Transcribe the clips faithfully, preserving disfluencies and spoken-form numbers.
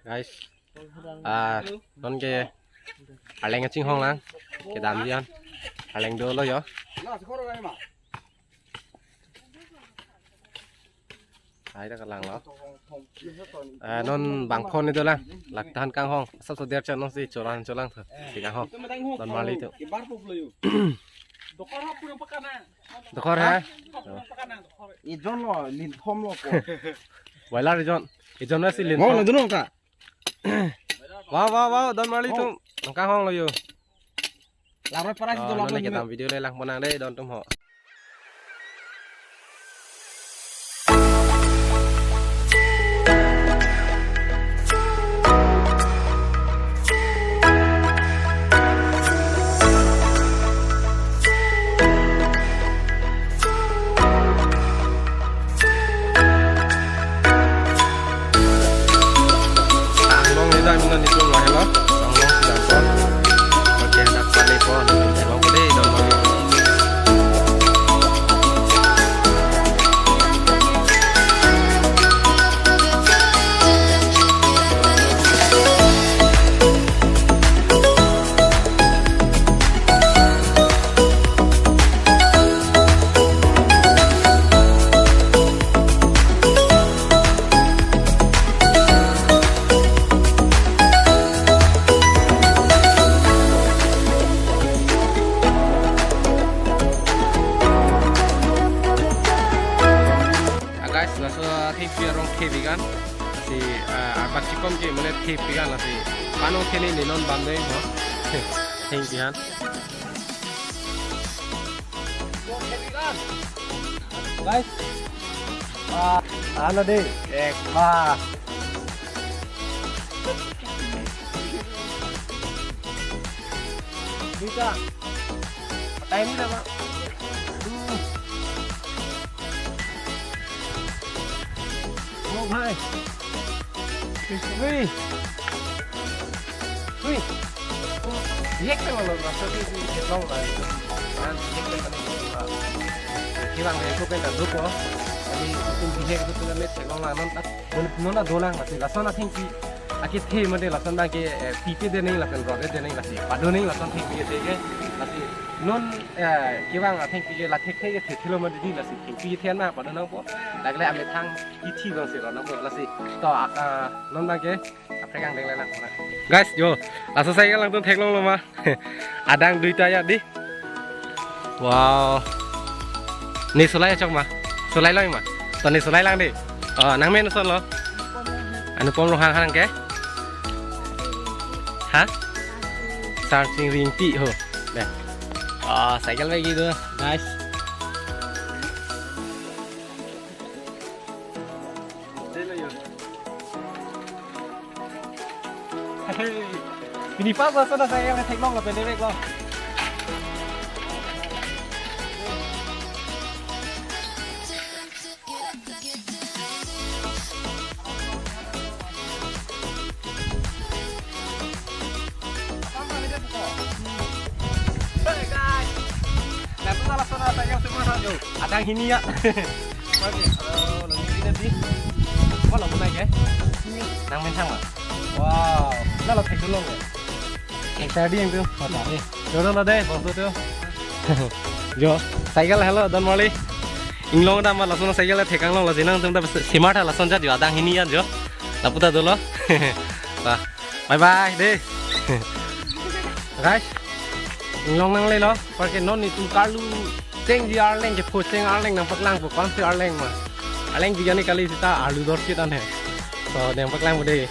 Guys, ah, non ke arleng kachinghon lang, kedamji an, arleng dolo jo. Hai ta kalang lo. Ah, non bangphon ni dolang, lak tahan kanghon, sab soder chan non si cholang cholang tho, si kanghon, don marli tu. Dokor ha? Ijon lo, linthom lo ko. Boiler ijon, ijon na si linthom. Mo na dunong ta. Wow, wow, wow, don marli tu. Nang kanghon lo jo. Laroi parai si Oh, dolang non lo ke ni. Tam video le lang ponang dei, don tum ho. Anglong ni dam non itum lahelo. Anglong si dam pon. Oke, dak pale pon. Anglong ko dei, don pon. Ah, guys, laso thengpi arong thepik an. Si, ah, arbak chikom ke mane thepik an lasi. Pano theli ni non bam dei ho. Thengpi an. Guys. Ah, ano dei? Ek ba. Duita. Patay nila ba? Hmm. Oh, bhai. Ui. Ui. Bihek ta lo, rasa ke bihek long la. Kan bihek ta kan. Kilang ke ko pen ta duk ko. Ani itum bihek itum na met long la non ta. Don, non na dolang lasi. Lason athengpi. Akethe mate lason abang ke, eh, pipe de nang lason rode de nang lasi. Pado nang lason thengpi ke ke. Lasi. Non, eh, kevang athengpi ke la thekthe ke thethelo mate dei lasi. Thengpi thena pado nangpo. Dak le amethang kithi bang si ro nangpo lasi. To, ah, ah, non abang ke. Kaprek angdeng le lang pona. Guys, jo, laso cycle langtum theklong lo ma. Adang duita ya dei. Wow. Ne sulai achok ma. Sulai lo ma. To ne sulai lang dei. Oh, nangmen ason lo. Anupom Ronghang, ha nang ke? Ha? Sarsing Ringpi ho. Deh. Oh, cycle bagi tu, guys. Hey, pini pas lason a-cycle theklong lo, pen dei vek lo. Hey guys, nangtum lason a-cycle semua na jo. Adang hini ya. Oke, oh, lagi di tadi. Apa lo mulai ke? Nangmen thang ma? Wow, na lo thek dolo ya. Thek tadi yang tu. Oh, tadi. Dolo lo dei, bos tu. Jo, cycle helo, don marli. Inglong dam ma lason cycle thekang long lo jinang tum ta smart ha lason jat jo adang hini ya jo. Lapu ta dolo. Wah. Bye bye dei. Guys, inglong nanglelo, parke non itum karlu chengji arleng ke pho cheng arleng nangpaklangpo, konsi arleng ma. Arleng bijani kali seta arlu dor chit an he. So, nangpaklangpo dei.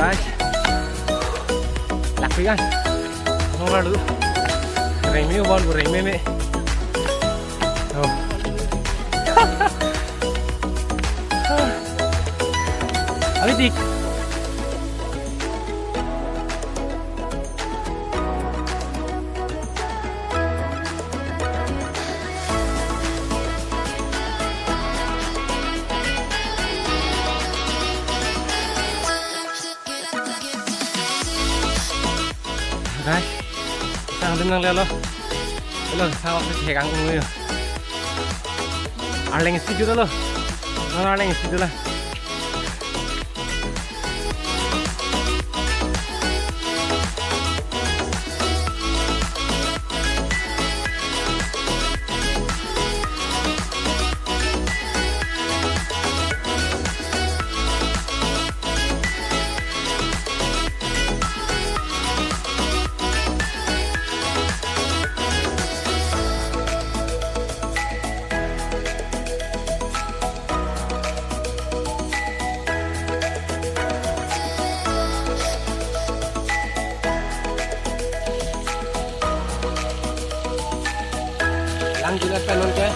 Guys, lakpi kan? Nongar lu. Rengme wan bu rengme me. Oh. Abi tik. Guys, sang dim nanglelo. Lo, sang ok si hekang ung yo. Arleng si juta lo. Nang arleng si juta. Lang juna pen non ke.